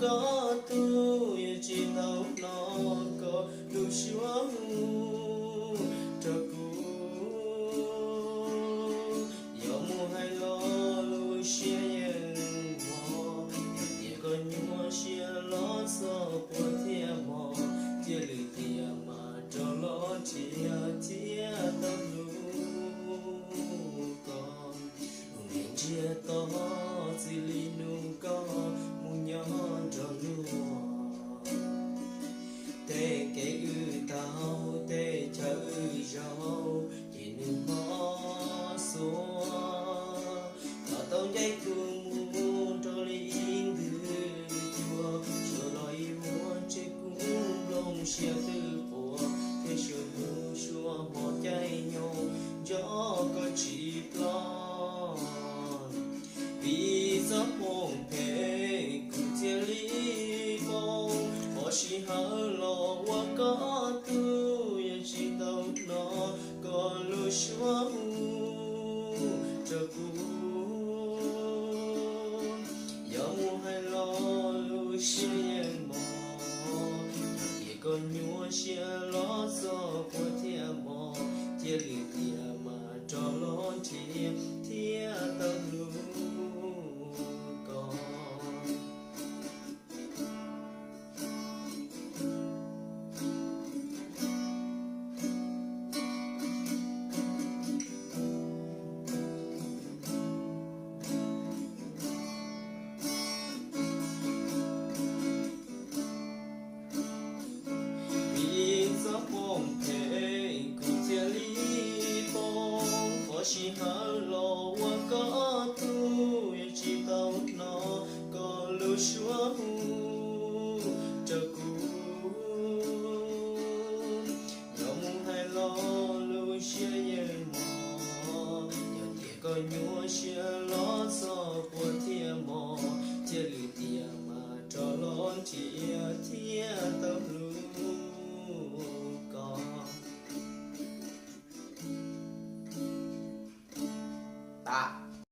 koj tug, yog tsis tau hnov koj lub suab hu rau kuv. Yog mus hais los lub siab yeej mos, yog tias koj nyuaj siab los txog puas thiaj mos, thiaj li tias mas rov los nrhiav thiab tau hlub koj. Lub neej ntsiag to txij li hnub koj mus nyob nrog luag. Tej kev wb tau, tej chaw wb zaum, ces nws mob xuav. Koj tau ncaim kuv mus rau li ib ntwg cua, tsuas los ib vuag ntsej kuv nplooj siab twb quas, thiab suav hnub suav hmo caij nyoog nco koj tsis ploj. Vim txoj hmoo phem kuv thiaj li poob, qhov sij hawm los ua koj tug, yog tsis tau hnov koj lub suab hu rau kuv. Yog mus hais los lub siab yeej mos, yog tias koj nyuaj siab los txog puas thiaj mos, thiaj li tias mas rov los nrhiav thiab tau hlub koj. Vim txoj hmoo phem kuv thiaj li poob, qhov sij hawm los ua koj tug, yog tsis tau hnov koj lub suab hu rau kuv. Yog mus hais los lub siab yeej mos, yog tias koj nyuaj siab los txog puas thiaj mos,